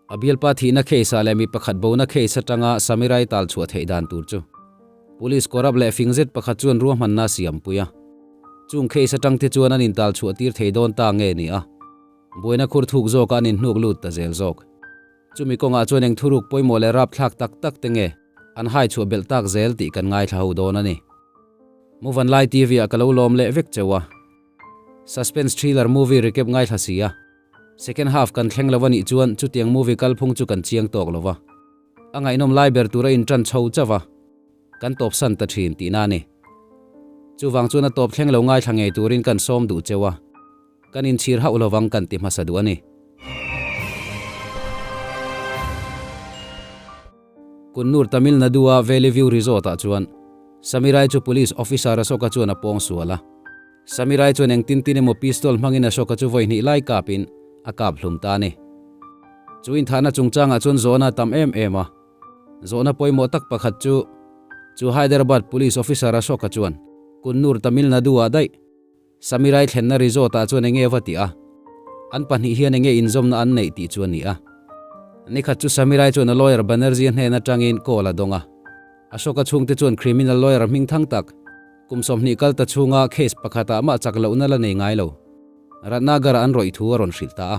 A bialpa thihna case ah leh mi pakhat bona case atanga Samirai tal chhuah theih dan tur chu Police corrupt leh fing zet pakhat chuan ruahmanna a siam pui a. Chung case atang te chuan an intal chhuah tir thei dawn ta nge ni a, buaina khur thuk zawkah an inhnuk lut ta zel zawk. Chumi kawngah chuan eng thuruk pawimawh leh rapthlak tak tak te nge an hai chhuah belh tak zel tih kan ngaithla ho dawn a ni. Muvanlai TV ah ka lo lawm leh vek cheu a. Suspense thriller movie recap ngaithla si a, second half kan thleng lo a nih chuan chutiang movie kalphung chu kan chiang tawk lo va. A ngaihnawm lai ber tura inṭan chho chauh a, kan tawpsan ta ṭhin tihna a ni. Chuvang chuan a tawp thleng lo ngaithla ngei turin kan sawm duh cheu a, kan inchhir hauh lovang kan ti hmasa duh a ni. Kunnur Tamil Nadu-a Valley View Resort-ah chuan Samirai chu Police Officer Ashoka chuan a pawng sual a. Samirai chuan engtin tin emaw pistol hmangin Ashoka chu vawi hnih lai kapin a kap hlum ta a ni. Chu inthahna chungchangah chuan zawhna a tam em em a. Zawhna pawimawh tak pakhat chu chu Hyderabad Police Officer Ashoka chuan Kunnur Tamil Nadu-ah daih Samirai thlenna resort-ah chuan enge va tih a, an pahnih hian enge inzawmna an neih tih chu a ni a. Nikhat chu Samirai chuan a lawyer Banerjee hnen atangin call a dawng a. Ashoka chhungte chuan criminal lawyer hming thang tak, kum 20 kal ta chhunga case pakhatah mah chak lohna la nei ngai lo, Ratnagara an rawih thu a rawn hrilh ta a.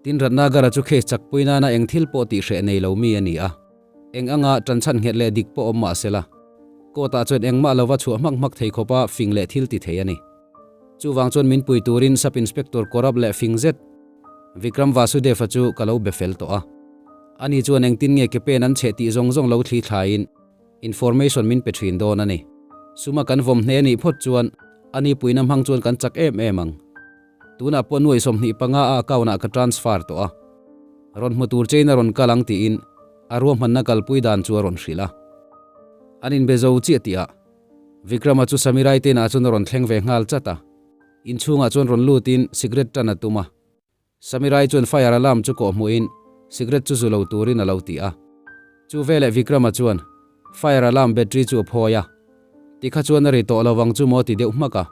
Tin Ratnagara chu case chakpui nana eng thil pawh tih hreh nei lo mi a ni a. Eng anga tanchhan nghet leh dik pawh awm mah sela, court-ah chuan engmah lova chhuah hmak hmak thei khawpa fing leh thil ti thei a ni. Chuvang chuan min pui turin Sub Inspector Korab leh fing zet Vikram Vasudev-a chu ka lo be fel tawh a. Ani chuan engtin nge ke pen an cheh tih zawng zawng lo thli thlaiin information min pe thin dawn a ni. Suma kan vawm hne anih phawt chuan ani puina hmang chuan kan chak em em ang. Tunah pawh nuai 25 a account ah ka transfer tawh a, rawn hmu tur chein a rawn kal ang tiin a ruahmanna kalpui dan chu a rawn hrilh a. An inbe zo chiah tih ah Vikrama chu Samirai te inah chuan a rawn thleng ve nghal chat a, inchhungah chuan rawn lutin cigarette tan a tum a. Samirai chuan fire alarm chu kawh hmuhin cigarette chu zu lo turin a lo ti a. Chu veleh Vikrama chuan fire alarm battery chu a phawi a, tikha chuan a ri tawh lo vang chu maw ti deuh hmak a.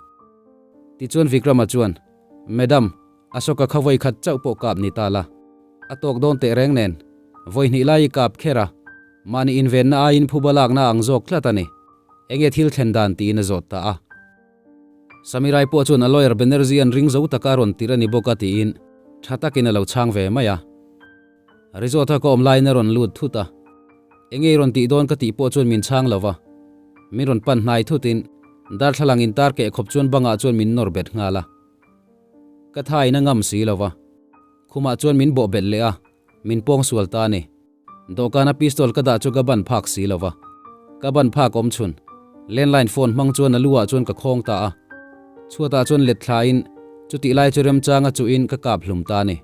Tichuan Vikrama chuan, Madam, Ashoka kha vawi khat chauh pawh kap ni ta la. A tawk dawn teh reng nen, vawi hnih lai i kap kher a, mahni invenna aiin phuba lakna ang zawk tlat a ni. Enge thil thlen dan tiin a zawt ta a. Samirai pawh chuan a lawyer Banerjee an ring zo taka a rawn tirh a ni bawk a tiin tha takin a lo chhang ve mai a. Resort a ka awm laiin a rawn lut thut a, Enge i rawn tih dawn ka tih pawh chuan min chhang lo va, min rawn pan hnai thutin darthlalang intar keh khawp chuan bangah chuan min nawr bet nghal a. Ka tha in a ngam si lo va, khumah chuan min bawh bet leh a, min pawng sual ta a ni. Dawhkana pistol ka dah chu ka ban phak si lo va, ka ban phak awm chhun landline phone hmang chuan a lu ah chuan ka khawng ta a, chhuatah chuan let thlain chutih lai chu remchanga chuhin ka kap hlum ta a ni.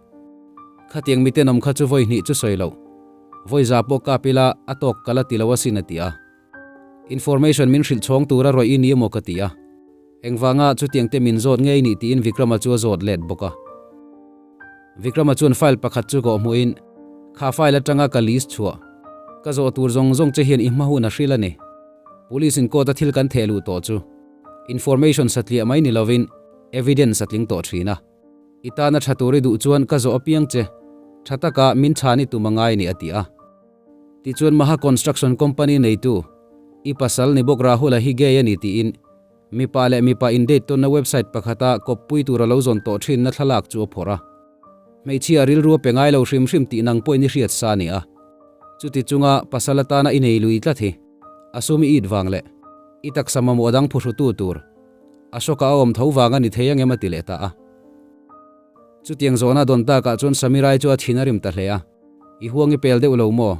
Khatiang mitenawm kha chu vawi hnih chu sawi loh. Vawi za pawh kap ila a tawk ka la ti lo asin a ti a. Information min hrilh chhawng tura rawih i ni emaw ka ti a. Engvanga chutiang te min zawt ngei nih tiin Vikrama chu a zawt let bawk a. Vikrama chuan file pakhat chu kawh hmuhin, Kha file atanga ka list chhuah. Ka zawh tur zawng zawng che hian i hma hun a hrilh a ni. Police in court a thil kan theh luh tawh chu information satliah mai ni lovin evidence a tling tawh thin a. I tana tha tur i duh chuan ka zawh apiang che, tha taka min chhan i tum a ngai ni a ti a. Tichuan Maha Construction Company neitu, i pasal ni bawk Rahul-a hi gay a ni tiin mipa leh mipa in date tawnna website pakhata kawppui tur a lo zawn tawh thinna thlalak chu a phawrh a. Hmeichhia rilru a pe ngai lo hrim hrim tih nang pawhin i hriat sa a ni a. Chuti chunga pasal atana i nei lui tlat hi a sum i it vang leh i taksa mamawh dang phuhrutu tur Ashoka a awm tho vang a ni thei angem a ti leh ta a. Chutiang zawhna dawn takah chuan Samirai chu a thin a rim ta hle a, I huang i pel deuh lo maw?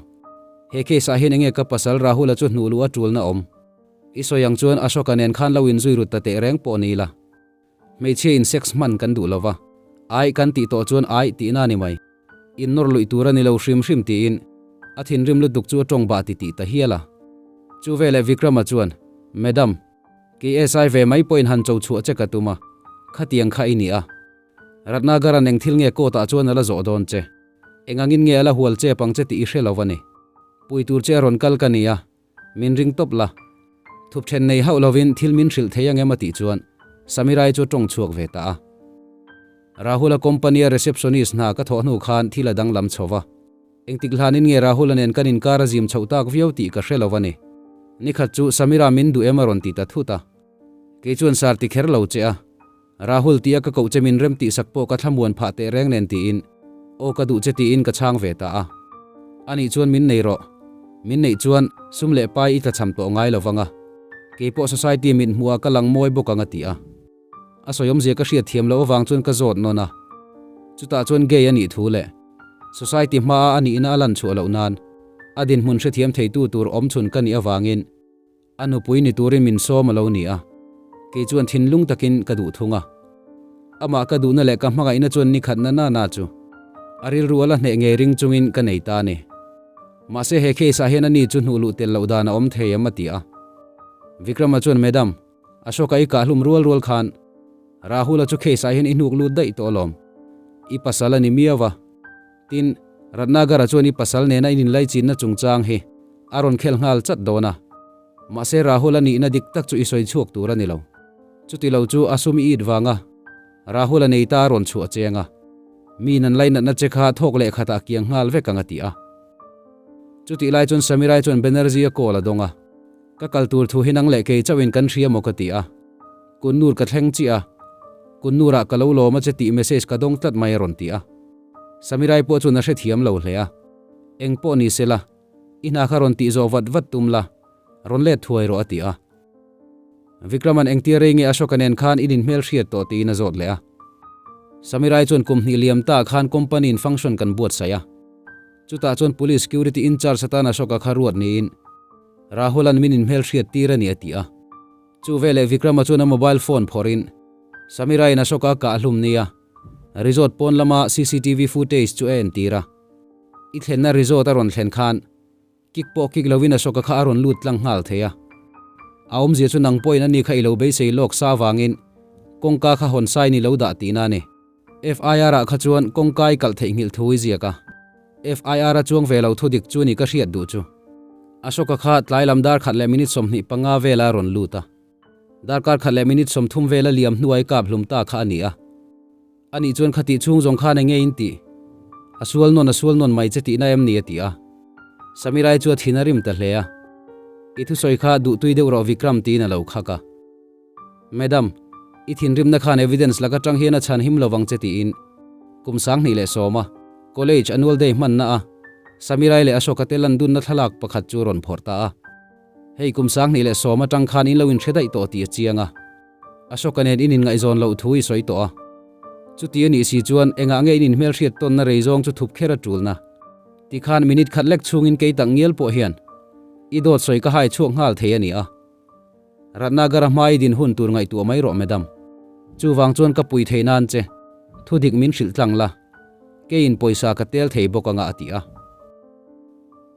He case ah hian enge ka pasal Rahul-a chu hnuh luh a tulna awm? I sawi ang chuan Ashoka nen khan lo inzui rut ta teh reng pawh ni ila. Hmeichhia in sex hman kan duh lova, ai kan tih tawh chuan ai tihna a ni mai. In nawr luih tur a ni lo hrim hrim tiin a thinrim lutuk chu a tawng bah ti tih ta hial a. Chu veleh Vikrama chuan, Madam, KSI ve mai pawhin han cho chhuah che ka tum a, khatiang kha i ni a. Ratnagaran eng thil nge court ah chuan a la zawh dawn che? Eng angin nge a la hual chep ang che tih i hre lo a ni. Pui tur che a rawn kal ka ni a, min ring tawp la. Thup then nei hauh lovin thil min hrilh thei angem a tih chuan Samirai chu a tawng chhuak ve ta a. Rahul-a company-a receptionist hna ka thawh hnu khan thil a danglam chho va. Engtik hlanin nge Rahul-a nen kan inkar a zim chhoh tak viau tih ka hre lo a ni. Nikhat chu Samira min duh em a rawn ti ta thut a. Kei chuan sar ti kher lo che a. Rahul tia ka koh che min rem tih sak pawh ka thlamuan phah teh reng nen tiin aw ka duh che tiin ka chhang ve ta a. Anih chuan min nei rawh. Min neih chuan sum leh pai i tlachham tawh ngai lo vang a. Kei pawh society mit hmuh ah ka lang mawi bawk ang a ti a. A sawi awmzia ka hriat thiam loh avang chuan ka zawt nawn a. Chutah chuan gay a nih thu leh society hmaa a nihna a lan chhuah loh nan a dinhmun hrethiam theitu tur awmchhun ka nih avangin A nupui ni turin min sawm a lo ni a, kei chuan thinlung takin ka duh thung a. Amah ka duhna leh ka hmangaihna chuan ni khatna na na chu a rilru a la hneh ngei ring chungin ka nei ta a ni. Mahse he case ah hian ani chu hnuh luh tel loh dan a awm thei em a ti a. Vikrama chuan Madam, Ashoka i kah hlum rual rual khan Rahula chu case ah hian i hnuk lut daih tawh alawm. I pasal a ni miau a. Tin, Ratnagara chuan i pasal nena in inlaichinna chungchang hi a rawn khel nghal chat dawn a. Mahse Rahul a nihna dik tak chu i sawi chhuak tur a ni lo. Chuti lo chu a sum i it vanga Rahul a nei ta a rawn chhuah cheng a. Miin an lainatna che kha thawk leh khatah kiang nghal vek ang a ti a. Chutih lai chuan Samirai chuan Banerjee a call a dawng a. Ka kal tur thu hi nang leh kei chauhin kan hria maw ka ti a. Kunnur ka thleng chiah a. Kunnurah ka lo lawm a che tih message ka dawng tlat mai a rawn ti a. Samirai pawh chuan a hrethiam lo hle a. Eng pawh ni se la, i hna kha rawn tih zawh vat vat tum la, rawn let thuai rawh a ti a. Vikraman engtia rei nge Ashoka nen khan in inhmel hriat tawh tiin a zawt leh a. Samirai chuan kum hnih liam ta khan company in function kan buatsaih a. Chutah chuan police security in charge atan Ashoka kha ruat niin Rahul-a'n min inhmel hriat tir a ni a ti a. Chu veleh Vikrama chuan a mobile phone phawrhin Samira-in Ashoka a kah hlum nia resort pawn lama cctv footage chu a entir a. I thlenna resort a rawn thlen khan kick pawh kick lovin Ashoka kha a rawn lut tlang nghal thei a. A awmzia chu nang pawhin ani kha i lo beisei lawk sa avangin kawngka kha hawn sain i lo dah tihna a ni. FIR ah kha chuan kawngka i kalh theihnghilh thu i ziak a. FIR a chuang ve lo thu dik chu ni ka hriat duh chu. Ashoka kha tlai lam dar khat leh minute 25 vela a rawn lut a. Darkar khat leh minute 30 vela liam hnuai kap hlum ta kha a ni a. Anih chuan khatih chhung zawng khan enge in tih? A sual nawn a sual nawn mai che tihna em ni a ti a. Samirai chu a thin a rim ta hle a. I thusawi kha duhtui deuh rawh Vikram tiin a lo khak a. Madam, i thinrimna khan evidence lak atang hian a chhan him lovang che tiin kum 2010 a college annual day hmanna a Samirai leh Ashoka te lan dunna thlalak pakhat chu a rawn phawrh ta a. Hei kum 2010 atang khan in lo inhre daih tawh tih a chiang a. Ashoka nen in inngaihzawn loh thu i sawi tawh a. Chuti a nih si chuan engah nge in inhmelhriat tawnna rei zawng chu thup kher a tulna? Tikhan minute khat lek chhungin kei tak ngial pawh hian i dawt sawi ka hai chhuak nghal thei a ni a. Ratnagara hmai din hun tur ngaihtuah mai rawh Madam. Chuvang chuan ka pui thei nan che, thu dik min hrilh tlang la, keiin pawisa ka tel thei bawk anga a ti a.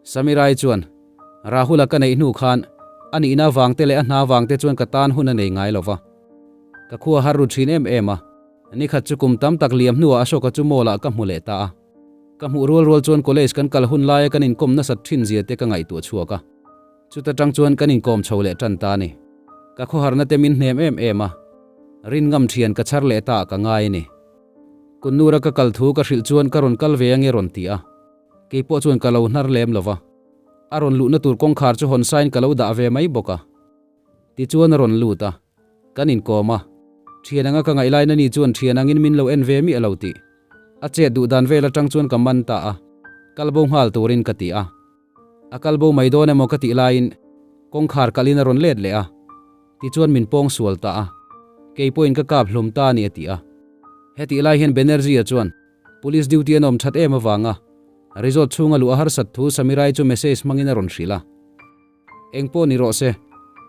Samirai chuan, Rahul-a ka neih hnu khan a nihna vang te leh a hna vang te chuan ka tan hun a nei ngai lo va. Ka khua har ru thin em em a, nikhat chu kum tam tak liam hnuah Ashoka chu mall-ah ka hmu leh ta a. Ka hmuh rual rual chuan college kan kal hun laia kan inkawm nasat thin zia te ka ngaihtuah chhuak a. Chuta tang chuan kan inkawm chho leh tan ta a ni. Ka khawharna te min hnem em em a, rin ngam thian ka chhar leh ta ah ka ngai a ni. Kunnura ka kal thu ka hrilh chuan ka rawn kal ve ange rawn ti a, kei pawh chuan ka lo hnar lem lo va. A rawn luhna tur kawngkhar chu hawn sain ka lo dah ve mai bawk a. Tichuan a rawn lut a, kan inkawm a. Thian anga ka ngaih lain ani chuan thian angin min lo en ve miah lo tih a chet duh dan vel atang chuan ka man ta a, kal bo nghal turin ka ti a. A kal bo mai dawn emaw ka tih laiin kawngkhar kalhin a rawn let leh a, tichuan min pawng sual ta a, kei pawhin ka kap hlum ta a ni a ti a. Hetih lai hian Banerjee-a chuan Police duty an awm that em avanga resort chhunga luh a harsat thu Samirai chu message hmangin a rawn hrilh a. Eng pawh ni rawh se,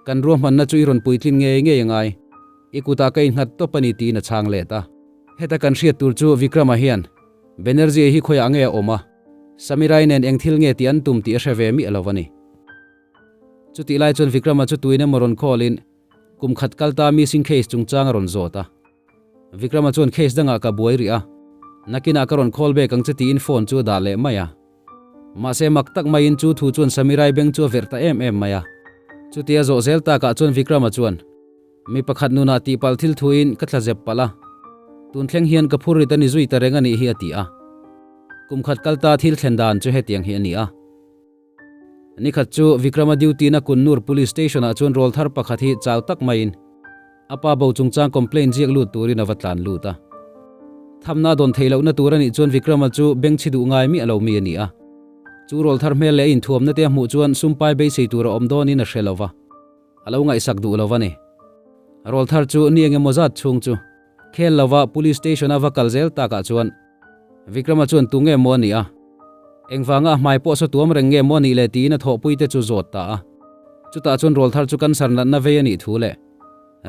kan ruahmanna chu i rawn puitlin ngei ngei a ngai. I kutah ka innghat tawp a ni tiin a chhang let a. Heta kan hriat tur chu Vikrama hian Banerjee hi khawiah nge a awm a, Samirai nen eng thil nge tih an tum tih a hre ve miah lo a ni. Chutih lai chuan Vikrama chu tuin emaw rawn call in kum khat kal ta missing case chungchang a rawn zawt a. Vikrama chuan case dangah ka buai rih a, nakinah ka rawn call back ang che tiin phone chu a dah leh mai a. Mahse mak tak maiin chu thu chuan Samirai beng chu a verh ta em em mai a. Chutia zawh zel takah chuan Vikrama chuan Mi pakhat nunah tihpalh thil thuin ka tla zep palh a, tun thleng hian ka phur rit a ni zui ta reng a nih hi a ti a. Kum khat kal ta thil thlen dan chu hetiang hi a ni a. Nikhat chu Vikrama duty na Kunnur Police Station ah chuan rawlthar pakhat hi chau tak maiin a pa bo chungchang complaint ziak lut turin a va tlan lut a. Thamna a dawn theih lohna tur a nih chuan Vikrama chu bengchhi duh ngai miah lo mi a ni a. Chu rawlthar hmel leh a inthuamna te a hmuh chuan sumpai beisei tur a awm dawnin a hre lo va, a lo ngaihsak duh lo va ni. Rawlthar chu ni engemaw zat chhung chu khel lova Police Station a va kal zel takah chuan Vikrama chuan tu nge maw a nih a? Engvanga a hmai pawh saw tuam reng nge maw a nih le tiin a thawhpui te chu zawt ta a. Chutah chuan rawlthar chu cancer natna vei a nih thu leh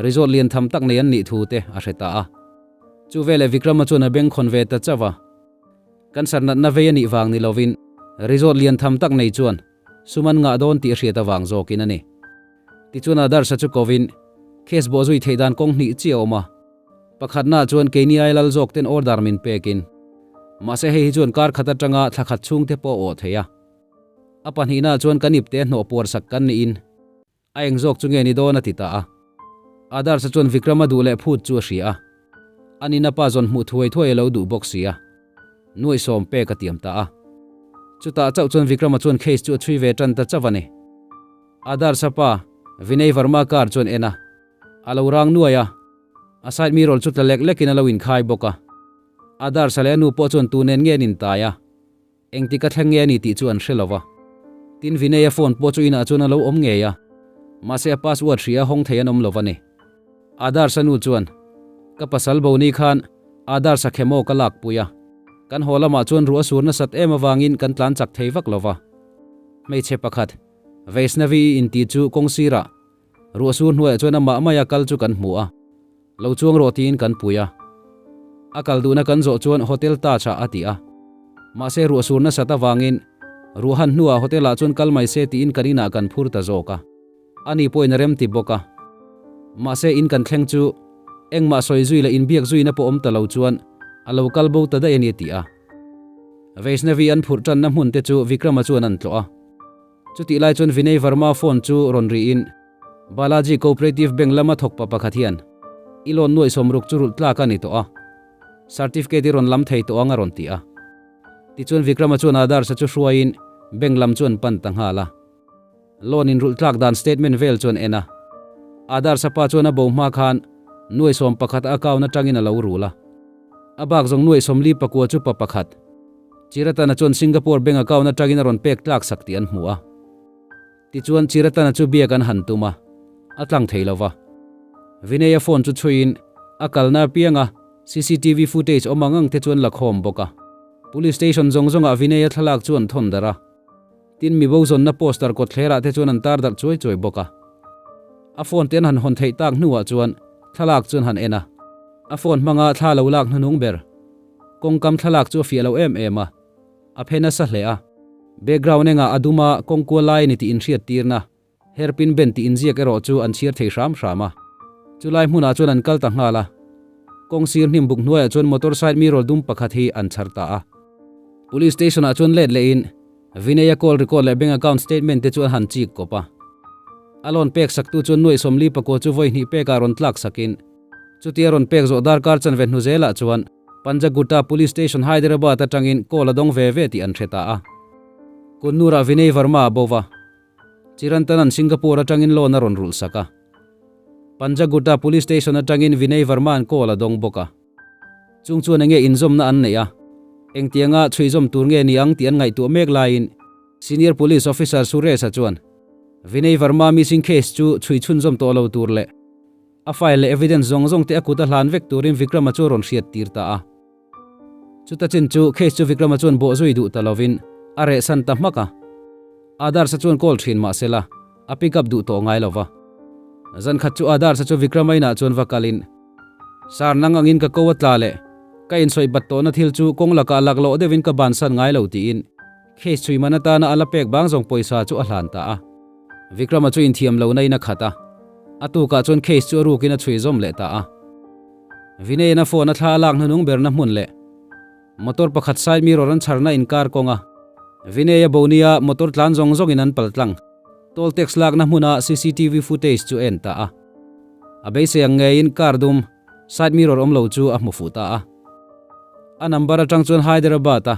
resort lian tham tak nei an nih thu te a hre ta a. Chu veleh Vikrama chuan a bengkhawn ve ta chauh a. Cancer natna vei a nih vang ni lovin resort lian tham tak nei chuan sum an ngah dawn tih a hriat avang zawkin a ni. Tichuan Adarsh-a chu kovin case bawhzui theih dan kawng hnih chiah a awm a. Pakhatnaah chuan keini ai lal zawk ten order min pekin, mahse hei hi chuan kar khat atanga thla khat chhungte pawh a awh thei a. A pahnihnaah chuan kan ipte hnawh puar sak kan niin a eng zawk chu nge ni dawn a ti ta a. Adarsh-a chuan Vikram-a duh leh phut chu a hria a, a nina pa zawn hmuh thuai thuai a lo duh bawk si a, nuaihsawm pek a tiam ta a. Chutah chauh chuan Vikram-a chuan case chu a chhui ve tan ta chauh a ni. Adarsh-a pa Vinay Verma car chuan en a. A lo rang nuai a, a side mirror chu tla lek lekin a lo inkhai bawk a. A darsa leh a nu pawh chuan tu nen nge an intai a, engtik a thleng nge a ni tih chu an hre lo va. Tin Vinay-a phone pawh chu inah chuan a lo awm ngei a, mahse a password hria hawng thei an awm lo va ni. A darsa nu chuan, Ka pasal bo ni khan a darsa khemaw ka lakpui a, kan haw lamah chuan ruah a sur nasat em avangin kan tlan chak thei vak lo va. Hmeichhe pakhat, Vaishnavi-i inti chu kawng sirah Ruah sur hnuaiah chuan amah maia kal chu kan hmu a, lo chuang rawh tiin kan pui a. A kal duhna kan zawh chuan Hotel Taj ah a ti a. Mahse ruah sur nasat avangin ruah han hnuah hotel ah chuan kal mai se tiin kan inah kan phur ta zawk a. Ani pawhin a remti bawk a. Mahse in kan thleng chu engmah sawi zui leh inbiak zuina pawh awm ta lo chuan a lo kal bo ta daih a ni a ti a. Vaishnavi an phurh tanna hmun te chu Vikrama chuan an tlawh a. Chutih lai chuan Vinay Verma phone chu rawn rihin Balaji Cooperative Bank lama thawk pa pakhat hian i loan nuaih sawmruk chu rulh tlak a ni tawh a, certificate i rawn lam thei tawh ang a rawn ti a. Tichuan Vikrama chuan Adarsh-a chu hruaiin bank lam chu an pan ta nghal a. Loan in rulh tlak dan statement vel chu an en a. Adarsh-a pa chuan a bo hma khan nuaih 11 a account atangin a lo rul a. A bak zawng nuaih 44 chu pa pakhat Chiratana chuan Singapore bank account atangin a rawn pek tlak sak tih an hmu a. Tichuan Chiratana chu biak an han tum a, a tlang thei lo va. Vinay-a phone chu chhuiin a kalna apianga cctv footage awm ang ang te chu an la khawm bawk a. Police station zawng zawngah Vinay-a thlalak chu an thawn darh a. Tin mibo zawnna poster kawtthlerah te chuan an tar darh chuai chuai bawk a. A phone te an han hawn theih tak hnuah chuan thlalak chu an han en a. A phone hmanga thla lo lak hnuhnung ber. Kawngkam thlalak chu a fiah lo em em a, a phe nasa hle a. Background engah a dum a, kawng kual lai a ni tih inhriat tirna, hairpin bend tih inziak erawh chu an chhiar thei hram hram a. Chulai hmunah chuan an kal ta nghal a. Kawng sir hnim buk hnuaiah chuan motor side mirror dum pakhat hi an chhar ta a. Police station ah chuan let lehin Vinay-a call record leh bank account statement te chu an han chik kawp a. A loan pek saktu chuan nuaih 44 chu vawi hnih pekah rawn tlak sakin, Chutia rawn pek zawh darkar chanve hnu zelah chuan Panjagutta Police Station Hyderabad atangin call a dawng ve ve tih an hre ta a. Kunnurah Vinay Verma a bo va, Chirantanan Singapore atangin loan a rawn rulh sak a. Panjagutta Police Station atangin Vinay Verma'n call a dawng bawk a. Chung chuan enge inzawmna an neih a, engtianga chhuihzawm tur nge ni ang tih an ngaihtuah mek laiin Senior Police Officer Suresh-a chuan Vinay Verma missing case chu chhui chhunzawm tawh lo tur leh A file leh evidence zawng zawng te a kut a hlan vek turin Vikrama chu a rawn hriat tir ta a. Chuta chin chu case chu Vikrama chuan bawh zui duh ta lovin a rehsan ta hmak a. Adarsh-a chuan call thin mah sela a pick up duh tawh ngai lova. Zan khat chu Adarsh-a chu Vikrama inah chuan va kalin, Sir, nang angin ka ko a tla leh ka insawi bat tawhna thil chu kawng lakah laklawh deuhin ka bansan ngai lo tiin case chhui man atana a la pek bang zawng pawisa chu a hlan ta a. Vikrama chu inthiam lo na in a khat a, a tukah chuan case chu a rukin a chhui zawm leh ta a. Vinay-in a phone a thla a lak hnuhnung berna hmun leh motor pakhat side mirror an chharna inkar kawnga Vinay-a bo nia motor tlan zawng zawngin an pal tlang toll tax lakna hmuna cctv footage chu a en ta a. A beisei ang ngeiin car dum side mirror awm lo chu a hmu fuh ta a. A number atang chuan Hyderabad a.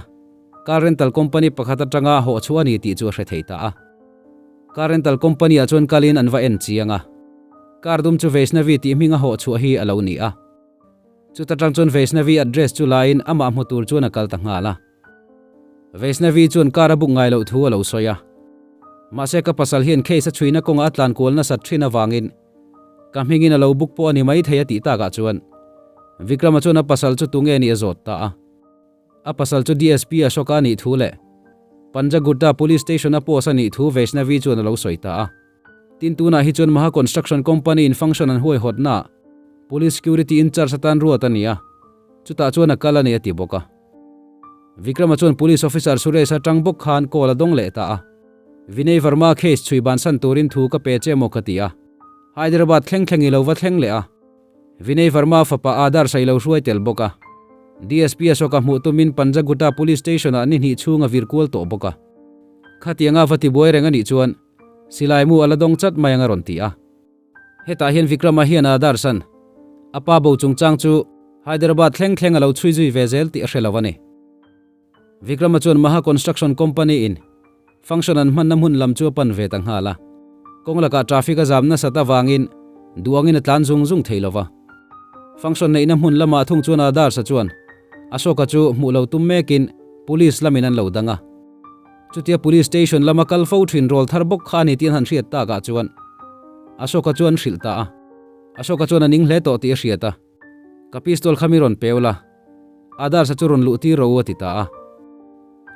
Car rental company pakhat atanga hawh chhuah a ni tih chu a hre thei ta a. Car rental company ah chuan kalin an va en chiang a. Car dum chu Vaishnavi tih hminga hawh chhuah hi a lo ni a. Chuta tang chuan Vaishnavi address chu lain amah hmu tur chuan a kal ta nghal a. Vaishnavi chuan car a book ngai loh thu a lo sawi a. Mahse ka pasal hian case a chhuina kawngah a tlan kual nasat thin avangin ka hmingin a lo book pawh a ni maithei a tih takah chuan Vikrama chuan a pasal chu tunge nih a zawt ta a. A pasal chu DSP Ashoka a nih thu leh Panjagutta Police Station a post a nih thu Vaishnavi chuan a lo sawi ta a. Tin tunah hi chuan Maha Construction Company in function an huaihawtnaah Police Security in charge atan ruat a ni a, chutah chuan a kal a ni a ti bawk a. Vikrama chuan Police Officer Suresh atang bawk khan call a dawng leh ta a. Vinay Verma case chhui bansan turin thu ka pe che maw ka ti a. Hyderabad thleng thleng i lo va thleng leh a. Vinay Verma fapa Adarsh a i lo hruai tel bawk a. DSP Ashoka hmuh tumin Panjagutta Police Station-ah ni hnih chhung a vir kual tawh bawk a. Khatianga va tibuai reng a nih chuan silai mu a la dawng chat mai ang a rawn ti a. Hetah hian Vikrama hian Adarsh-a'n a pa bo chungchang chu Hyderabad thleng thleng a lo chhui zui ve zel tih a hre lo a ni. Vikrama chuan Maha Construction Company in function an hmanna hmun lam chu a pan ve ta nghal a. Kawng lakah traffic a zam nasat avangin duangin a tlan zung zung thei lova. Function neihna hmun lamah thung chuan Adarsh-a chuan Ashoka chu hmuh lo tum mekin police lamin an lo dang a. Chutia police station lama kal fo thin rawl thar bawk kha a ni tih an han hriat takah chuan Ashoka chu an hrilh ta a. Ashoka chuan a ning hle tawh tih a hriat a. Ka pistol kha mi rawn peu la, Adarsh-a chu rawn luh tir rawh u a ti ta a.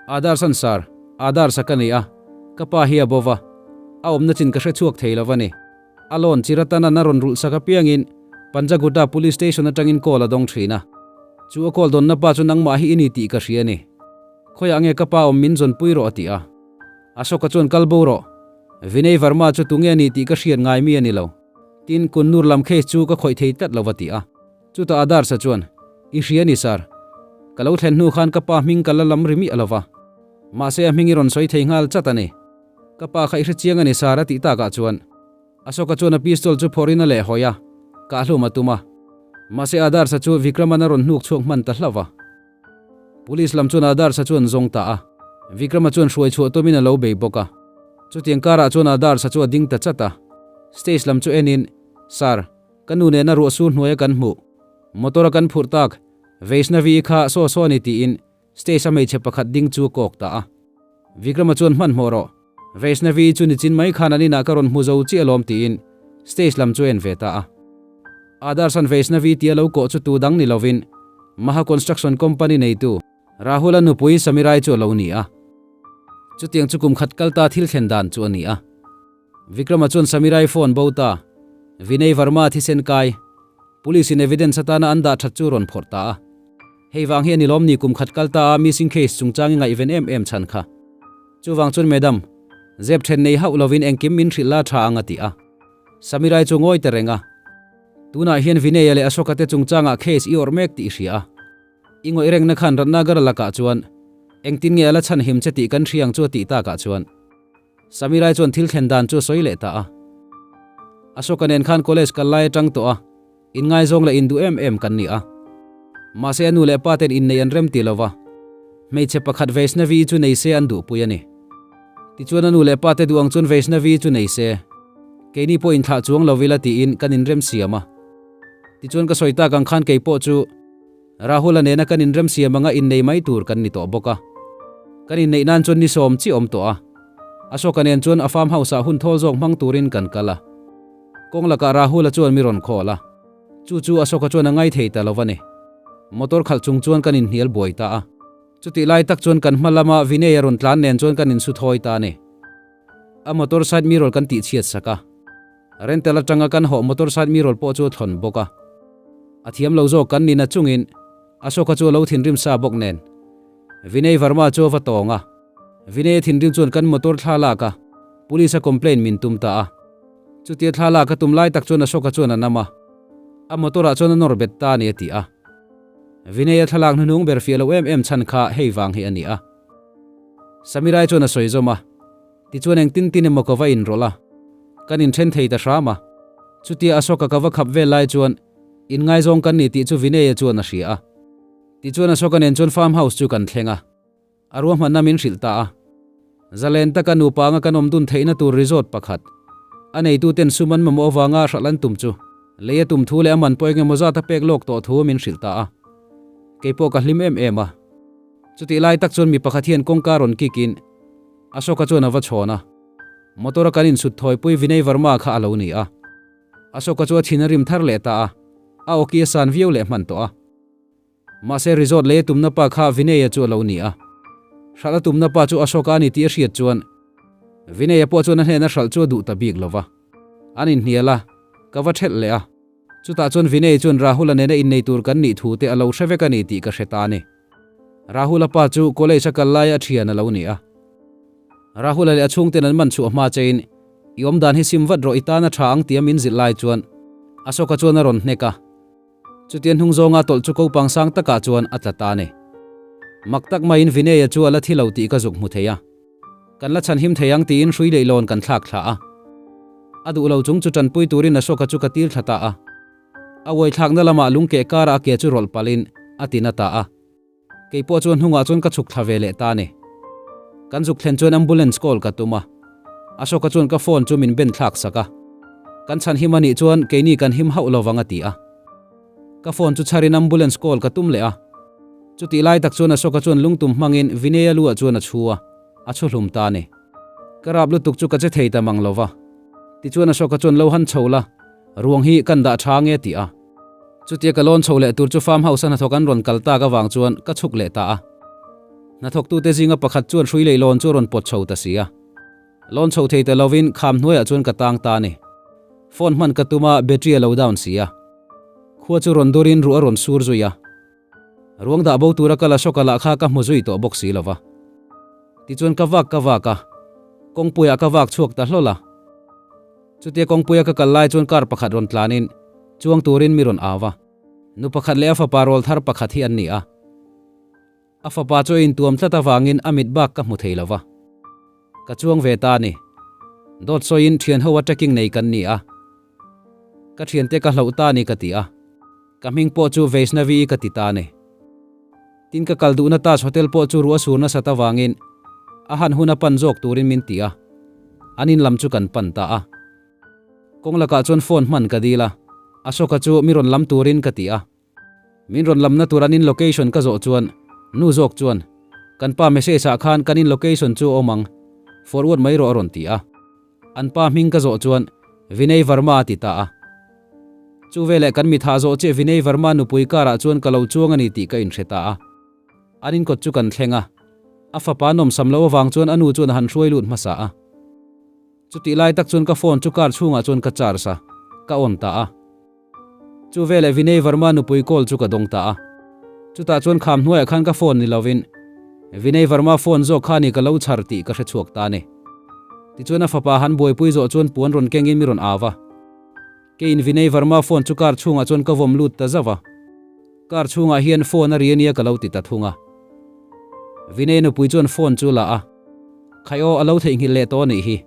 Adarsh-a'n Sir, Adarsh-a ka ni a, ka pa hi a bo va, a awmna chin ka hre chhuak thei lo va ni. A lawn Chiratana'n a rawn rulh sak apiangin Panjagutta Police Station atangin call a dawng thin a. Chu a call dawnna pa chu nangmah hi i ni tih ka hria a ni. Khawiah nge ka pa awm min zawnpui rawh a ti a. Ashoka chuan kal bo rawh. Vinay Verma chu tunge a ni tih ka hriat ngai mi a ni lo. Tin, Kunnur lam case chu ka khawih thei tlat lo va ti a. Chutah Adarsh-a chuan, I hria ni sir. Ka lo thlen hnu khan ka pa hming ka la lam ri miah lo va. Mahse a hming i rawn sawi thei nghal chat a ni. Ka pa kha i hre chiang a ni sir a tih takah chuan Ashoka chuan a pistol chu phawrhin a lehhawi a, kahhlum a tum a. Mahse Adarsh-a chu Vikraman a rawn hnuk chhuak hman ta hlauh va. Police lam chuan Adarsh-a chu an zawng ta a, Vikrama chuan hruai chhuah tumin a lo bei bawk a. Chutiang karah chuan Adarsh-a chu a ding ta chat a, stage lam chu enin, Sir, ka nu nena ruah sur hnuaia kan hmuh, motor a kan phurh tak, Vaishnavi-i kha saw saw a ni tiin stage a hmeichhe pakhat ding chu a kawk ta a. Vikrama chuan hmanhmawh rawh, Vaishnavi-i chu nichin mai khan an inah ka rawn hmu zo chiah alawm tiin stage lam chu a en ve ta a. Adarsh-a'n Vaishnavi tia lo kawh chu tu dang ni lovin Maha Construction Company neitu Rahul-a nupui Samirai chu a lo ni a. Chutiang chu kum khat kal ta thil thlen dan chu a ni a. Vikrama chuan Samirai phone bo ta, Vinay Verma thisen kai, Police in evidence atana an dah that chu rawn phawrh ta a. Hei vang hi a ni lawm ni kum khat kal ta a missing case chungchang i ngaihven em em chhan kha. Chuvang chuan Madam, zep then nei hauh lovin engkim min hrilh la tha ang a ti a. Samirai chu ngawi ta reng a. Tunah hian Vinay-a leh Ashoka te chungchangah case i awrh mek tih i hria a. I ngawih rengna khan Ratnagara lakah chuan engtin nge a la chhan him che tih kan hria ang chu a tih takah chuan Samirai chuan thil thlen dan chu a sawi leh ta a. Ashoka nen khan college kal lai atang tawh a, inngaizawng leh induh em em kan ni a. Mahse a nu leh pa ten inneih an rem ti lo va, hmeichhe pakhat Vaishnavi chu nei se an duhpui a ni. Tichuan a nu leh pa te duh ang chuan Vaishnavi chu nei se, keini pawh inthlah chuang lo ila tiin kan inremsiam a. Tichuan ka sawi tak ang khan keipawh chu Rahul-a nena kan inremsiam anga innei mai tur kan ni tawh bawk a. Kan inneih nan chuan ni sawm chiah awm tawh a. Ashoka nen chuan a farm house-ah hun thawl zawk hmang turin kan kal a. Kawng lakah Rahul-a chuan mi rawn call a. Chu chu Ashoka chuan a ngai thei ta lo va ni. Motor khalh chung chuan kan inhnial buai ta a. Chutih lai tak chuan kan hma lama Vinay-a rawn tlan nen chuan kan insu thawi ta a ni. A motor side mirror kan tihchhiat sak a. Rental atanga kan hawh motor side mirror pawh chu a thlawn bawk a. A thiam lo zawk kan nina chungin Ashoka chu a lo thinrim sa bawk nen. Vinay Verma chu a va tawng a. Vinay a thinrim chuan kan motor thla lak a, police a complaint min tum ta a. Chutia thla lak a tum lai tak chuan Ashoka chuan a nam a. A motor ah chuan a nawr bet ta a ni a ti a. Vinay a thlalak hnuhnung ber fiah lo em em chhan kha hei vang hi a ni a. Samirai chuan a sawi zawm a. Tichuan engtin tin emaw ka va inrawlh a, kan inthen thei ta hram a. Chutia Ashoka ka va khap vel lai chuan inngaizawng kan ni tih chu Vinay-a chuan a hria a. Tichuan Ashoka nen chuan farm house chu kan thleng a. A ruahmanna min hrilh ta a. Zalen taka nupa anga kan awm dun theihna tur resort pakhat, a neituten sum an mamawh avanga hralh an tum chu lei a tum thu leh a man pawh engemaw zat a pek lawk tawh thu min hrilh ta a. Keipawh ka hlim em em a. Chutih lai tak chuan mi pakhat hian kawngka rawn kik in Ashoka chuan a va chhawn a. Motor a kan insut thawipui Vinay Verma kha a lo ni a. Ashoka chu a thin a rim thar leh ta a, a awki a san viau leh hman tawh a. Mahse resort lei a tumna pa kha Vinay-a chu a lo ni a. Hralh a tumna pa chu Ashoka a ni tih a hriat chuan Vinay-a pawh chuan a hnena hralh chu a duh ta bik lo va. An inhnial a, ka va thelh leh a. Chutah chuan Vinay chuan Rahul-a nena innei tur kan nih thu te a lo hre vek a ni tih ka hre ta a ni. Rahul-a pa chu college a kal laia a thian a lo ni a. Rahul-a leh a chhungten an man chhuah hma chein, I awmdan hi sim vat rawh i tan a tha ang tia min zilh lai chuan Ashoka chuan a rawn hnek a. Chutia hnung zawnga tawlh chu kopang sang takah chuan a tla ta a ni. Mak tak maiin Vinay-a chu a la thi lo tih ka zuk hmu thei a. Kan la chhanhim thei ang tiin hrui leihlawn kan thlak thla a. A duh lo chung chu tanpui turin Ashoka chu ka tir thla ta a. A uai thlakna lamah lungkeh karah a ke chu rawlh palhin a ti na ta a. Kei pawh chuan hnungah chuan ka chhuk thla ve leh ta a ni. Kan zuk thlen chuan ambulance call ka tum a. Ashoka chuan ka phone chu min ben thlak sak a. Kan chhan him a nih chuan keini kan him hauh lovang a ti a. Ka phone chu chharin ambulance call ka tum leh a. Chutih lai tak chuan Ashoka chuan lungtum hmangin Vinay-a luah chuan a chhu a, a chhu hlum ta a ni. Ka rap lutuk chu ka che thei ta mang lova. Tichuan Ashoka chuan lo han chho la, ruang hi kan dah tha nge ti a. Chutia ka lawn chho leh tur chu farm house a hnathawk an rawn kal tak avang chuan ka chhuk leh ta a. Hnathawktute zinga pakhat chuan hrui leh lawn chu a rawn pawt chho ta si a. Lawn chho thei ta lovin kham hnuaiah chuan ka tang ta a ni. Phone hman ka tum a, battery a lo down si a. Khua chu rawn durin ruh a rawn sur zui a. Ruang dah bo tura ka la hrawk a lah kha ka hmu zui tawh bawk si lova. Tichuan ka vak ka vak a, kawngpuiah ka vak chhuak ta hlawl a. Chutia kawngpuia ka kal lai chuan car pakhat rawn tlanin chuang turin mi rawn au va. Nu pakhat leh a fapa rawl thar pakhat hi an ni a. A fapa chu a intuam tlat avangin a mit bak ka hmu thei lo va. Ka chuang ve ta a ni. Dawt sawiin thian ho a trekking nei kan ni a. Ka thiante ka hloh ta a ni ka ti a. Ka hming pawh chu Vaishnavi-i ka ti ta a ni. Tin ka kal duhna Taj Hotel pawh chu ruah sur nasat avangin a han hun a pan zawk turin min ti a. An in lam chu kan pan ta a. Kawng lakah chuan phone hman ka dil a. Ashoka chu mi rawn lam turin ka ti a. Min rawn lamna tur an in location ka zawh chuan nu zawk chuan kan pa message ah khan kan in location chu a awm ang, forward mai rawh a rawn ti a. An pa hming ka zawh chuan Vinay Verma a ti ta a. Chu veleh kan mi thah zawh chiah Vinay Verma nupui car ah chuan ka lo chuang a ni tih ka inhre ta a. An in kawt chu kan thleng a, a fapa nawmsam loh avang chuan a nu chuan a han hruai lut hmasa a. Chutih lai tak chuan ka phone chu car chhungah chuan ka charge a, ka on ta a. Chu veleh Vinay Verma nupui call chu ka dawng ta a. Chutah chuan kham hnuaiah khan ka phone ni lovin Vinay Verma phone zawk kha ni ka lo chhar tih ka hre chhuak ta a ni. Tichuan a fapa han buaipui zawh chuan puan rawn kengin mi rawn au va. Keiin Vinay Verma phone chu car chhungah chuan ka vawm lut ta zauh a. Car chhungah hian phone a ri ania ka lo ti ta thung a. Vinay nupui chuan phone chu la a. Khai aw a lo theihnghilh leh tawh a nih hi.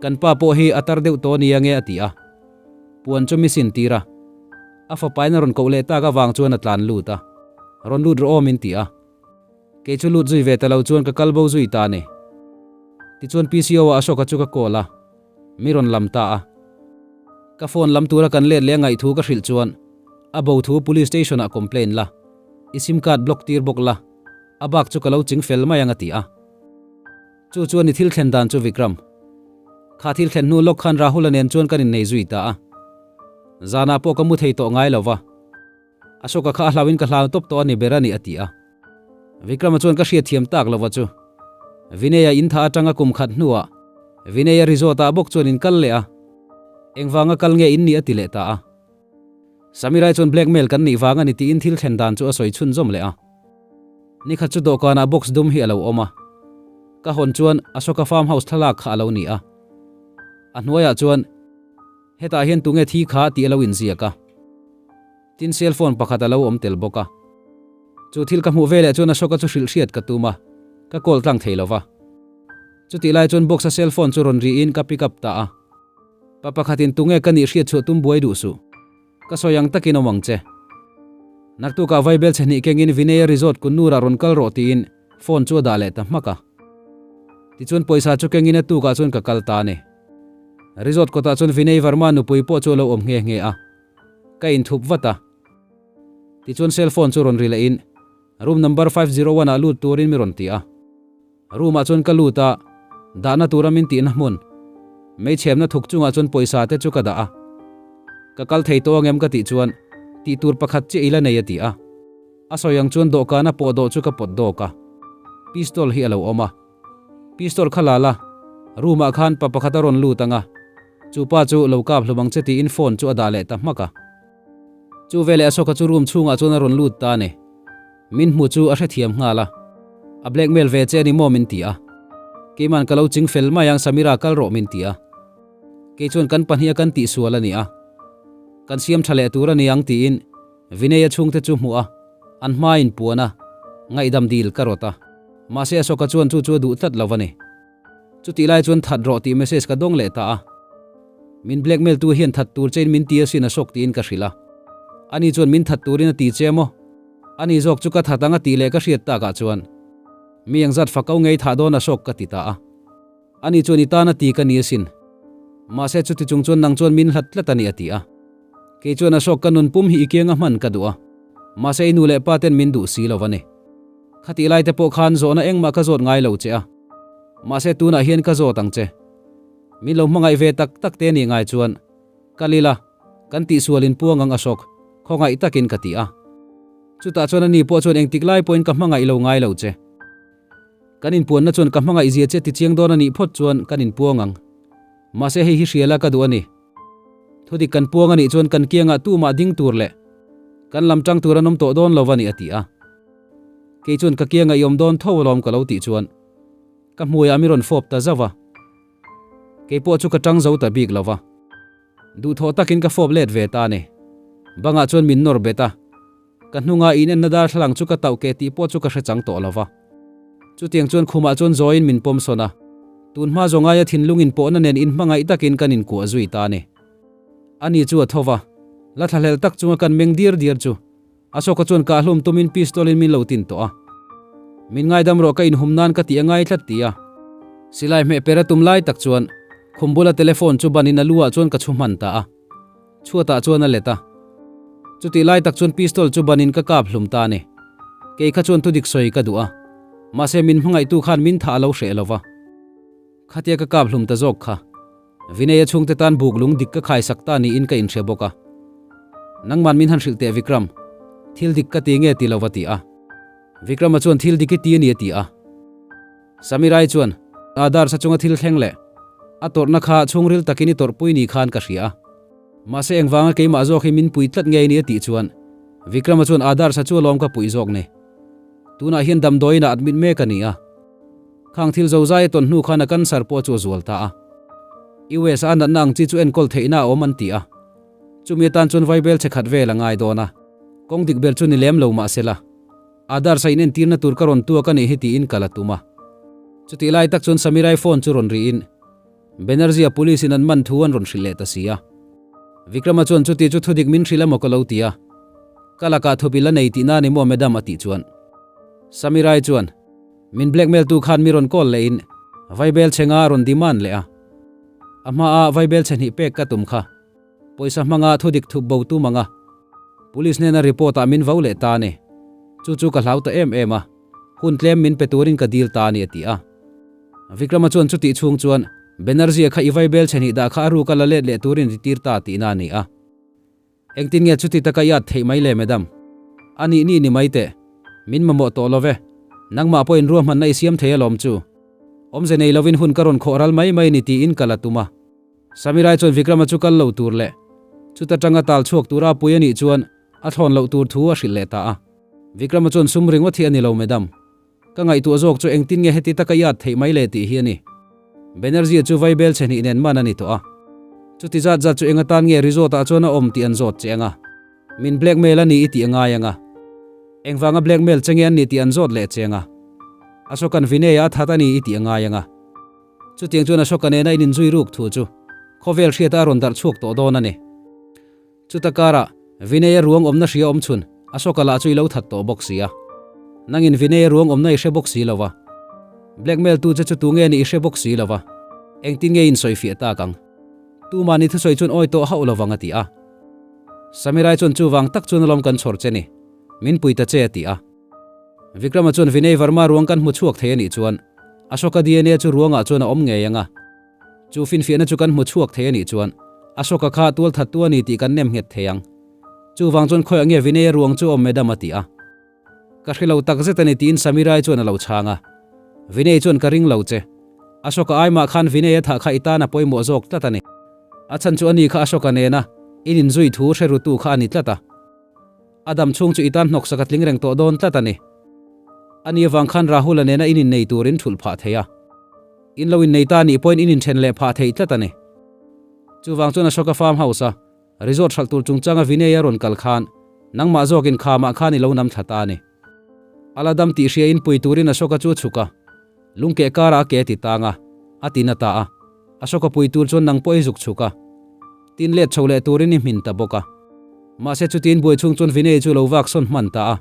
Kan pa pawh hi a tar deuh tawh ania nge a ti a. Puan chu mi sin tir a. A fapain a rawn koh leh tak avang chuan a tlan lut a. Rawn lut rawh aw min ti a. Kei chu lut zui ve ta lo chuan ka kal bo zui ta a ni. Tichuan PCO ah Ashoka chu ka call a. Mi rawn lam ta a. Ka phone lam tura kan let leh a ngaih thu ka hrilh chuan a bo thu police station ah complain la, i sim card block tir bawk la, a bak chu ka lo ching fel mai ang a ti a. Chu chuan i thil thlen dan chu Vikram. Kha thil thlen hnu lawk khan Rahul-a nen chuan kan innei zui ta a. Zanah pawh ka mu thei tawh ngai lo va. Ashoka kha a hlauhin ka hlau tawp tawh a ni ber a ni a ti a. Vikrama chuan ka hriatthiam tak lova chu. Vinay-a in tha atanga kum khat hnuah Vinay-a resort ah bawk chuan in kal leh a. Engvanga kal nge in nih a ti leh ta a. Samirai chuan blackmail kan nih vang a ni tiin thil thlen dan chu a sawi chhunzawm leh a. Nikhat chu dawhkanah box dum hi a lo awm a. Ka hawn chuan Ashoka farm house thlalak kha a lo ni a. A hnuaiah chuan hetah hian tunge thi kha tih a lo inziak a. Tin cell phone pakhat a lo awm tel bawk a. Chu thil ka hmuh veleh chuan Ashoka chu hrilh hriat ka tum a, ka call tlang thei lo va. Chutih lai chuan box a cell phone chu rawn riin ka pick up ta a. Pa pakhatin tunge ka nih hriat chhuah tum buai duh suh. Ka sawi ang takin awm ang che. Naktukah vaibel chhe hnih kengin Vinaya Resort Kunnur-ah rawn kal rawh tiin. Phone chu a dah leh ta hmak a. Tichuan pawisa chu kengin a tukah chuan ka kal ta a ni. Resort kawtah chuan Vinay Verma nupui pawh chu a lo awm nghe nghe a. Ka inthup vat a. Tichuan cell phone chu rawn ri lehin room number 501 ah lut turin mi rawn ti a. Room ah chuan ka lut a, dahna tura min tihna hmun, meichhemna thuk chungah chuan pawisa te chu ka dah a. Ka kal thei tawh angem ka tih chuan tih tur pakhat chiah i la nei a ti a. A sawi ang chuan dawhkana pawh dawh chu ka pawt dawk a, pistol hi a lo awm a. Pistol kha la la, room ah khan pa pakhat a rawn lut ang a, chu pa chu lo kap hlum ang che tiin phone chu a dah leh ta hmak a. Chu veleh Ashoka chu room chhungah chuan a rawn lut ta a ni. Min hmu chu a hrethiam nghal a, a blackmail ve che a ni maw min ti a. Keiman ka lo ching fel mai ang Samira kal rawh min ti a. Kei chuan kan pahniha kan tihsual a ni a, kan siam tha leh tur a ni ang tiin Vinay-a chhungte chu hmuh a, an hmain puan a, ngaihdam dil ka rawt a. Mahse Ashoka chuan chu chu a duh tlat lo a ni. Chutih lai chuan that rawh tih message ka dawng leh ta a. Min blackmail tu hian that tur chein min ti asin Ashok tiin ka hrilh a. Ani chuan min that turin a ti che maw? Ani zawk chu ka that ang a tih leh ka hriat takah chuan mi engzat fakau ngei thah dawn Ashok ka ti ta a. Ani chuan i tan a ti ka ni asin. Mahse chuti chung chuan nang chuan min hlat tlat a ni a ti a. Kei chuan Ashok ka nun pum hi i kianga hman ka duh a. Mahse i nu leh pa ten min duh si lo a ni. Khatih lai te pawh khan zawhna engmah ka zawt ngai lo che a. Mahse tunah hian ka zawt ang che. Min lo hmangaih ve tak tak te nih ngai chuan kal ila, kan tihsual in puang ang Ashok, khawngaih takin ka ti a. Chutah chuan ani pawh chuan engtik lai pawhin ka hmangaih lo ngai lo che. Kan inpuanna chuan ka hmangaih zia che tichiang dawn a nih phawt chuan kan inpuang ang. Mahse hei hi hriala ka duh a ni. Thudik kan puang a nih chuan kan kiangah tumah ding tur leh kan lam tang tur an awm tawh dawn lo a ni a ti a. Kei chuan ka kiangah i awm dawn tho alawm ka lo tih chuan ka hmuiah mi rawn fawp ta zauh a. Kei pawh chu ka tang zo ta bik lo va. Duhthawh takin ka fawp let ve ta a ni. Bangah chuan min nawr bet a. Ka hnunga inenna darthlalang chu ka tauh keh tih pawh chu ka hre chang tawh lo va. Chutiang chuan khumah chuan zawiin min pawm sawn a, tun hma zawng aia thinlung inpawhna nen inhmangaih takin kan inkuah zui ta a ni. Ani chu a tho va, la thlahlel tak chunga kan meng diar diar chu Ashoka chuan kahhlum tumin pistol in min lo tin tawh a. Min ngaidam rawh ka inhum nan ka tih a ngai tlat ti a. Silai hmeh per a tum lai tak chuan khum bula telephone chu ban in a lu ah chuan ka chhu hman ta a. Chhuatah chuan a let a. Chutih lai tak chuan pistol chu banin ka kap hlum ta a ni. Kei kha chuan thudik sawi ka duh a. Mahse min hmangaihtu khan min thah a lo hreh lo va. Khatia ka kap hlum ta zawk kha. Vinay-a chhungte tan buk lung dik ka khaisak ta niin ka inhre bawk a. Nangman min han hrilh teh Vikram. Thil dik ka ti nge ti lo va ti a. Vikrama chuan thil dik i ti a ni a ti a. Samirai chuan Aadhar sa chunga thil thleng leh a tawrhna kha chhungril takin i tawrhpui ni khan ka hria a. Mahse engvanga keimah zawk hi min pui tlat ngei ni a tih chuan Vikrama chuan Aadhar sa chu alawm ka puih zawk ni. Tunah hian damdawiinah admit mek a ni a. Khang thil zozai a tawn hnu khan a cancer pawh chu a zual ta a. US a natna ang chi chu enkawl theihna a awm an ti a. Chumi atan chuan vaibel che khat vel a ngai dawn a. Kawng dik ber chu ni lem lo mahsela. Adarsa in entirna tur ka rawn tuak a nih hi tiin kal a tum a. Chutih lai tak chuan Samirai phone chu rawn riin Banerjee-a police in an man thu an rawn hrilh leh ta si a. Vikrama chuan chuti chu thudik min hrilh emaw ka lo ti a. Ka lakah thup i la nei tihna ni maw madam a tih chuan Samirai chuan min blackmail tu khan mi rawn call lehin vaibel chhe nga a rawn demand leh a. A hmaa vaibel chhe hnih pek ka tum kha. Pawisa hmanga thudik thup bo tum ang a, Police hnena report ah min vo leh ta a ni. Chu chu ka hlau ta em em a, hun tlem min pe turin ka dil ta a ni a ti a. Vikrama chuan chutih chhung chuan Banerjee-a kha i vaibel chhe hnih dah kha a ruk a la let leh turin ri tir ta tihna a ni a. Engtin nge chuti taka i at theih mai le madam? A nih nih ni mai teh. Min mamawh tawh lo ve. Nangmah pawhin ruahmanna i siam thei alawm chu. Awmze nei lovin hun ka rawn khawh ral mai mai ni tiin ka la tum a. Samirai chuan Vikrama chu kal lo tur leh chuta tanga tal chhuak tura a pui a nih chuan a thlawn loh tur thu a hrilh leh ta a. Vikrama chuan sum ringawt hi a ni lo madam. Ka ngaihtuah zawk chu engtin nge heti taka i at theih mai le tih hi a ni. Banerjee chu vaibel chhe hnih nen man a ni tawh a. Chuti zat zat chu eng atan nge resort ah chuan a awm tih an zawt che ang a. Min blackmail a ni i tih a ngai ang a. Engvanga blackmail che nge an ni tih an zawt leh che ang a. Ashokan Vinay-a a that a ni i tih a ngai ang a. Chutiang chuan Ashoka nena in inzui ruk thu chu khawvel hriata a rawn darh chhuak tawh dawn a ni. Chuta karah Vinay-a ruang awmna hria awm chhun Ashoka lah chu i lo that tawh bawk si a. Nangin Vinay-a ruang awmna i hre bawk si lo va. Blackmail tu che chu tu nge nih i hre bawk si lo va. Engtin nge in sawifiah tak ang? Tumah ni thusawi chuan awi tawh hauh lovang a ti a. Samirai chuan chuvang tak chuan alawm kan chhawr che ni. Min pui ta che a ti a. Vikrama chuan Vinay Varma ruang kan hmu chhuak thei a nih chuan Ashoka DNA chu ruangah chuan a awm ngei ang a. Chu finfiahna chu kan hmu chhuak thei a nih chuan Ashoka kha tualthattu a ni tih kan nem nghet thei ang. Chuvang chuan khawiah nge Vinay-a ruang chu a awm madam a ti a. Ka hre lo tak zet a ni tiin Samirai chuan a lo chhang a. Vinay chuan ka ring lo che. Ashoka ai mah khan Vinay a thah kha i tan a pawimawh zawk tlat a ni. A chhan chu ani kha Ashoka nena in inzui thu hre rutu kha a ni tlat a. A dam chhung chu i tan hnawksak a tling reng tawh dawn tlat a ni. Ani avang khan Rahul-a nena in innei turin thulh phah thei a. In lo innei ta nih pawhin in inthen leh phah thei tlat a ni. Chuvang chuan Ashoka farm house a resort hralh tur chungchanga Vinay-a rawn kal khan nangmah zawkin khamah khan i lo nam thla ta a ni. A la dam tih hria in pui turin Ashoka chu a chhuk a, lungkeh karah a ke a ti tang a, a ti na ta a. Ashoka pui tur chuan nang pawh i zuk chhuk a, tin let chho leh turin i hmin ta bawk a. Mahse chutin buai chhung chuan Vinay chu lo vak sawn hman ta a,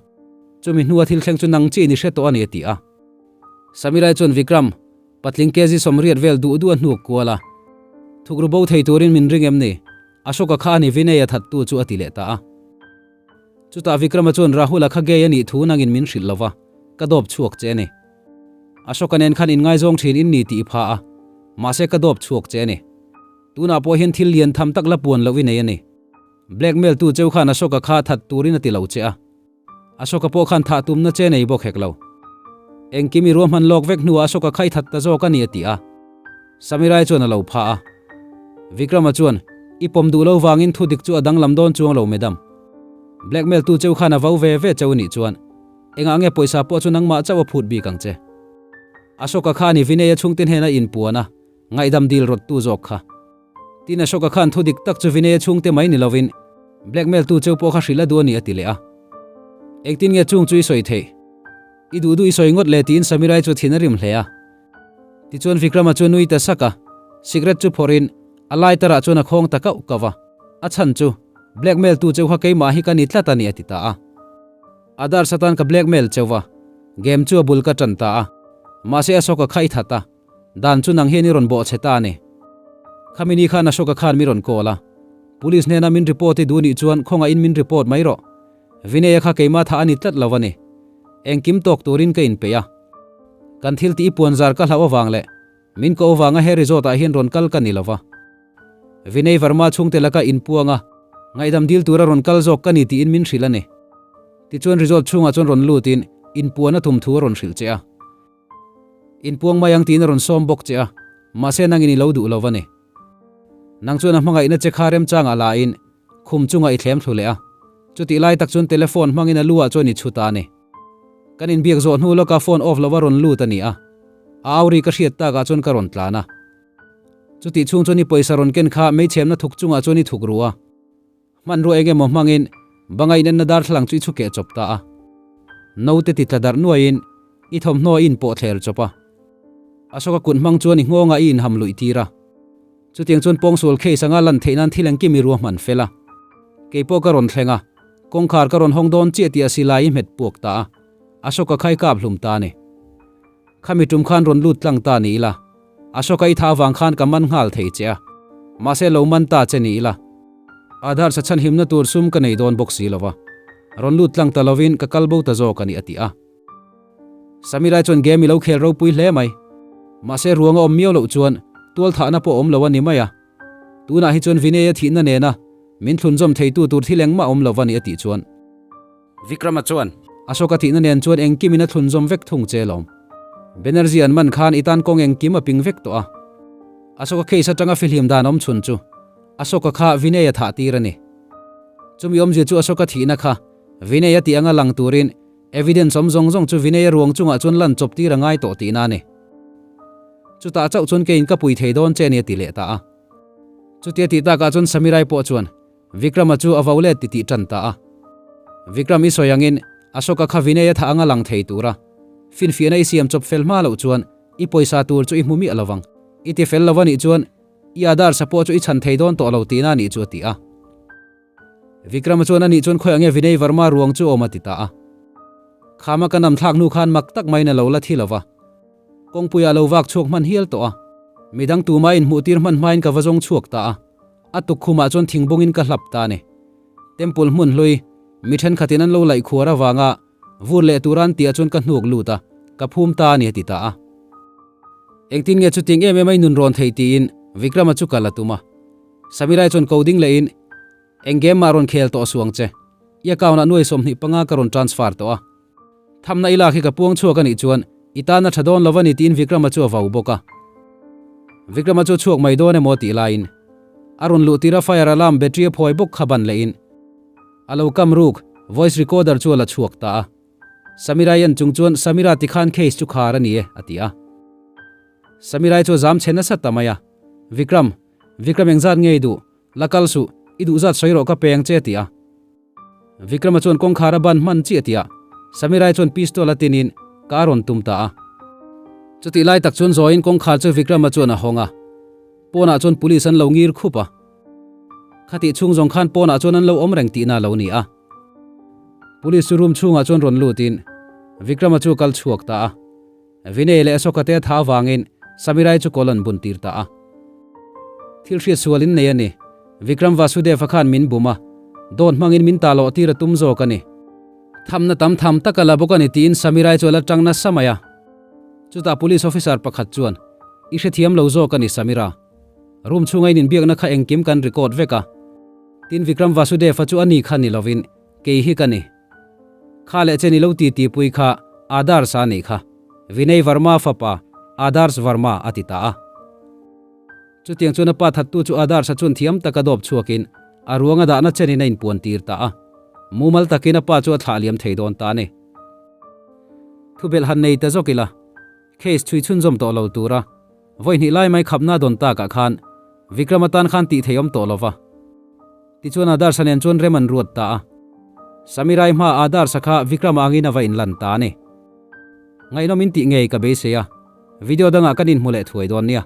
chumi hnua thil thleng chu nang chiin i hre tawh a ni a ti a. Samirai chuan Vikram, patling kg 80 vel duh duh a hnuk kual a, thukru bo thei turin min ring em ni? Ashoka kha a ni Vinay a thattu chu a ti leh ta a. Chutah Vikrama chuan Rahul-a kha gay a nih thu nangin min hrilh lo va, ka dawp chhuak che a ni. Ashoka nen khan inngaizawng thin in ni tih i pha a, mahse ka dawp chhuak che a ni. Tunah pawh hian thil lian tham tak la puan loh i nei a ni. Blackmail tu cheu khan Ashoka kha that turin a ti lo che a. Ashoka pawh khan thah tumna che nei bawk hek lo. Engkim i ruahman lawk vek hnuah Ashoka kha i that ta zawk a ni a ti a. Samirai chuan a lo pha a. Vikrama chuan, I pawm duh lo vangin thu dik chu a danglam dawn chuang lo madam. Blackmail tu cheu khan a vo ve ve cheu nih chuan engah nge pawisa pawh chu nangmah chauh a phut bik ang che. Ashoka kha ni Vinay-a chhungte hnena inpuan a, ngaihdam dil rawt tu zawk kha. Tin Ashoka khan thu dik tak chu Vinay-a chhungte mai ni lovin blackmail tu cheu pawh kha hrilh a duh a ni a ti leh a. Engtin nge chung chu i sawi theih? I duh duh i sawi ngawt le tiin Samirai chu thin a rim hle a. Tichuan Vikrama chu a nui ta sak a, cigarette chu phawrhin a lighter ah chuan a khawng ta kauh kauh a, a chhan chu blackmail tu cheu kha keimah hi ka ni tlat a ni a ti ta a. Adarsh atan ka blackmail cheu va, game chu a bul ka tan ta a, mahse Ashoka kha i that a, dan chu nang hian i rawn bawh che ta a ni. Khami ni khan Ashoka khan mi rawn call a, police hnena min report i duh nih chuan khawngaihin min report mai rawh, Vinay-a kha keimah thah a ni tlat lo a ni. Engkim tawk turin ka inpeih a. Kan thil tih i puan zar ka hlauh avang leh min koh avanga he resort ah hian rawn kal ka ni lo va. Vinay Verma chhungte laka inpuang a, ngaihdam dil tura rawn kal zawk ka ni tiin min hrilh a ni. Tichuan resort chhungah chuan rawn lutin inpuan a tum thu a rawn hrilh che a. Inpuang mai ang tiin a rawn sawm bawk che a, mahse nangin i lo duh lo va ni. Nang chuan a hmangaihna che kha remchangah la in khum chungah i thlem thlu leh a. Chutih lai tak chuan telephone hmangin a lu ah chuan i chhut a ni. Kan inbiak zawh hnu lawka phone off lova rawn lut a ni a, a au ri ka hriat takah chuan ka rawn tlan a. Chutih chhung chuan i pawisa rawn ken kha meichhemna thuk chungah chuan i thuk ru a. Hmanrua eng emaw hmangin banga inenna darthlalang chu i chhukeh chawp ta a. Naute ti tla darh nuaiin i thawmhnaw i inpawh thler chawp a. Ashoka kut hmang chuan i nghawngah i inham luih tir a. Chutiang chuan pawngsual case anga lan theih nan thil engkim i ruahman fel a. Kei pawh ka rawn thleng a, kawngkhar ka rawn hawng dawn chiah tih a silai i hmet puak ta a, Ashoka kha i kap hlum ta a ni. Khami tum khan rawn lut tlang ta ni ila, Ashoka i tha avang khan ka man nghal thei che a, mahse lo man ta che ni ila. Aadhaar sa chhanhimna tur sum ka nei dawn bawk si lo va, rawn lut tlang ta lovin ka kal bo ta zawk a ni a ti a. Samirai chuan game i lo khel ropui hle mai. Mahse ruang a awm miau loh chuan tual thahna pawh awm lo a ni mai a. Tunah hi chuan Vinay-a thihna nena min thlunzawm theitu tur thil engmah awm lo a ni a tih chuan. Vikrama chuan. Ashoka thihna nen chuan engkimin a thlunzawm vek thung che lawm. Banerjee an man khan i tan kawng engkim a ping vek tawh a. Ashoka case atanga fihlim dan awm chhun chu Ashoka kha Vinay-a thah tir a ni. Chumi awmzia chu Ashoka thihna kha Vinay-a tih anga lang turin Evidence awm zawng zawng chu Vinay-a ruang chungah chuan lan chawp tir a ngai tawh tihna a ni. Chutah chauh chuan keiin ka pui thei dawn che a ni a ti leh ta a. Chutia tih takah chuan Samirai pawh chuan Vikrama chu a vo let ti tih tan ta a. Vikram i sawi angin Ashoka kha Vinay-a thah anga lang thei tura finfiahna i siam chawp fel hma loh chuan i pawisa tur chu i hmu miah lovang. I ti fel lo a nih chuan i Aadhaar sa pawh chu i chhan thei dawn tawh lo tihna a nih chu a ti a. Vikrama chuan anih chuan khawiah nge Vinay Varma ruang chu awm a ti ta a. Khama ka nam thlak hnu khan mak tak maiin a lo la thi lo va, kawngpuiah a lo vak chhuak hman hial tawh a. Midang tuma inhmuhtir hman hmain ka va zawng chhuak ta a, a tukkhumah chuan thingbungin ka hlap ta a ni. Temple hmun hlui, mi thenkhatin an lo laih khuar avanga vur leh tura an tihah chuan ka hnuk lut a, ka phum ta a ni a ti ta a. Engtin nge chutiang em em a i nun rawn thei tiin Vikrama chu kal a tum a. Samirai chuan ko ding lehin, Eng game mah rawn khel tawh suang che. I account ah nuai 25 ka rawn transfer tawh a. Thamna i lak hi ka puang chhuak a nih chuan i tan a tha dawn lo a ni tiin Vikrama chu a vau bawk a. Vikrama chu a chhuak mai dawn emaw tih laiin a rawn luh tir a fire alarm battery a phawi bawk kha ban lehin a lo kam ruk voice recorder chu a la chhuak ta a. Samira i en chung chuan Samira tikhan case chu khar a ni e a ti a. Samira i chu a zam chhe nasa ta mai a. Vikram, Vikram engzat nge i duh? La kal suh, i duh zat sawi rawh ka peng che a ti a. Vikrama chuan kawngkhar a ban hman chiah tih ah Samirai chuan pistol a tinin ka a rawn tum ta a. Chutih lai tak chuan zawiin kawngkhar chu Vikrama chuan a hawng a, pawnah chuan police an lo ngir khup a. Khatih chhung zawng khan pawnah chuan an lo awm reng tihna a lo ni a. Police chu room chhungah chuan rawn lutin Vikrama chu a kal chhuak ta a. Vinay leh Ashoka te a tha avangin Samirai chu kawl an bun tir ta a. Thil hriat sual in nei a ni. Vikram Vasudeva khan min bum a, dawt hmangin min ta lawh tir a tum zawk a ni. Thamna tam tham tak a la bawk a ni tiin Samirai chu a la tang nasa mai a. Chutah police officer pakhat chuan, I hrethiam lo zawk a ni Samira. Room chhunga in inbiakna kha engkim kan record vek a. Tin Vikram Vasudeva chu a ni kha ni lovin kei hi ka ni. Kha leh chen i lo ti ti pui kha Adarsh a nih kha. Vinay Varma fapa Adarsh Varma a ti ta a. Chutiang chuan a pa thattu chu Adarsh-a chuan thiam taka dawp chhuakin a ruang a dahna chenin a inpuan tir ta a. Mumal takin a pa chu a thlah liam thei dawn ta a ni. Thubelh han nei ta zawk ila, case chhui chhunzawm tawh lo tura vawi hnih lai mai khapna dawn takah khan Vikram atan khan tih thei awm tawh lo va. Tichuan Adarsh-a nen chuan rem an ruat ta a. Samirai hma Adarsh-a kha Vikrama angin a va inlan ta a ni. Ngaihnawm in tih ngei ka beisei a, video dangah kan inhmu leh thuai dawn nia.